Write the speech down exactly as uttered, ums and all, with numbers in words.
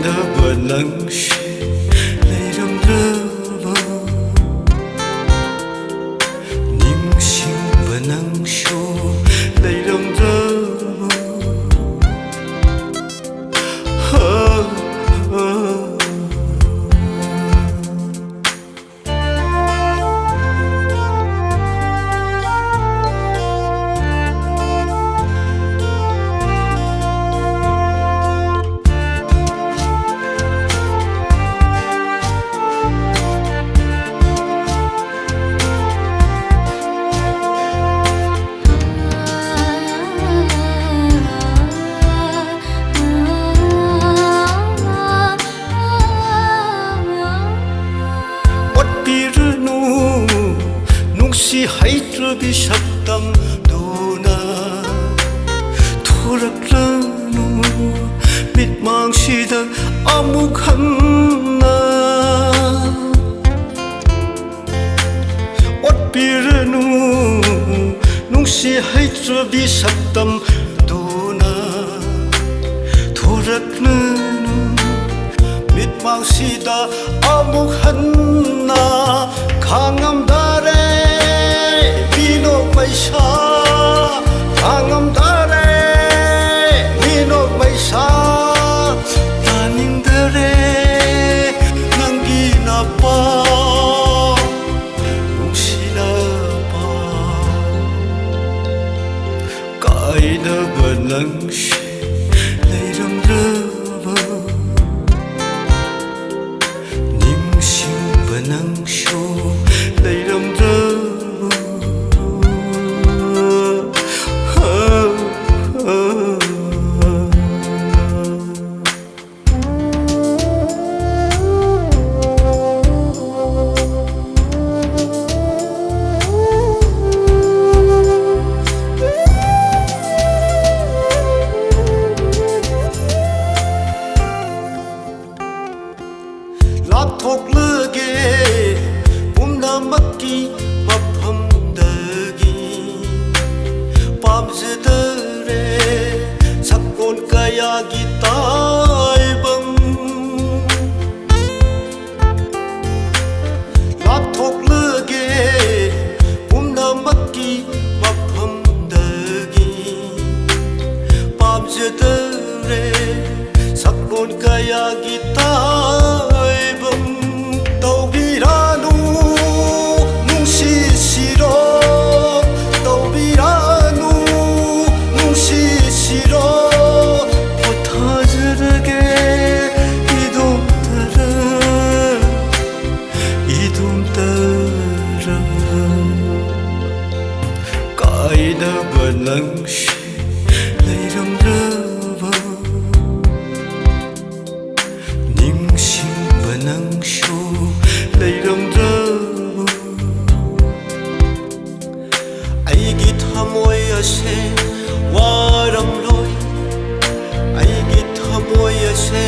ꯅꯕ ꯅꯪꯁꯤ ꯂꯩꯔꯝꯗ꯭ꯔꯕ, ꯅꯤꯡꯁꯤꯡꯕ ꯅꯪꯁꯨ ꯂꯩꯔꯝꯗ꯭ꯔꯕ꯫ ꯍꯥ, ꯍꯥ꯫ ꯑꯣꯠꯄꯤꯔꯅꯨ, ꯅꯨꯡꯁꯤ ꯍꯩꯇ꯭ꯔꯕꯤ ꯁꯛꯇꯝꯗꯨꯅ꯫ ꯊꯣꯔꯛꯂꯅꯨ ꯃꯤꯠꯃꯥꯡꯁꯤꯗ ꯑꯃꯨꯛ ꯍꯟꯅ꯫ ꯑꯣꯠꯄꯤꯔꯅꯨ, ꯅꯨꯡꯁꯤ ꯍꯩꯇ꯭ꯔꯕꯤ ꯁꯛꯇꯝꯗꯨꯅ꯫ ꯊꯣꯔꯛꯂꯅꯨ ꯃꯤꯠꯃꯥꯡꯁꯤꯗ ꯑꯃꯨꯛ ꯍꯟꯅ꯫ ꯈꯥꯡꯉꯝꯗꯔꯦ ꯃꯤꯅꯣꯛ ꯃꯩꯁꯥ, ꯈꯥꯡꯉꯝꯗꯔꯦ ꯃꯤꯅꯣꯛ ꯃꯩꯁꯥ꯫ ꯇꯥꯅꯤꯡꯗꯔꯦ ꯅꯪꯒꯤ ꯅꯄꯥꯎ ꯅꯨꯡꯁꯤꯅꯕ꯫ ꯀꯥꯏꯅꯕ ꯅꯪꯁꯤ ꯂꯩꯔꯝꯗ꯭ꯔꯕ, ꯅꯤꯡꯁꯤꯡꯕ ꯅꯪꯁꯨ ꯂꯩꯔꯝꯗ꯭ꯔꯕ꯫ ꯂꯥꯞꯊꯣꯛꯂꯒꯦ ꯄꯨꯝꯅꯃꯛꯀꯤ ꯃꯐꯝꯗꯒꯤ꯫ ꯄꯥꯝꯖꯗꯔꯦ ꯁꯛꯂꯣꯟ ꯀꯌꯥꯒꯤ ꯇꯥꯏꯕꯪ꯫ ꯌꯥꯒꯤ ꯇꯥꯏꯕꯪ ꯇꯧꯕꯤꯔꯅꯨ, ꯅꯨꯡꯁꯤꯁꯤꯔꯣ ꯇꯧꯕꯤꯔꯅꯨ, ꯅꯨꯡꯁꯤꯁꯤꯔꯣ ꯄꯣꯊꯥꯖꯔꯒꯦ ꯏꯗꯣꯝꯇꯔ, ꯏꯗꯣꯝꯇꯔ꯫ ꯀꯥꯏꯗꯕ ꯅꯪꯁꯤ ꯂꯩꯔꯝꯗ꯭ꯔꯕ, ꯅꯤꯡꯁꯤꯡꯕ ꯅꯪꯁꯨ ꯂꯩꯔꯝꯗ꯭ꯔꯕ꯫ ꯑꯩꯒꯤ ꯊꯃꯣꯏ ꯑꯁꯦ ꯋꯥꯔꯝꯂꯣꯏ, ꯑꯩꯒꯤ ꯊꯃꯣꯏ ꯑꯁꯦ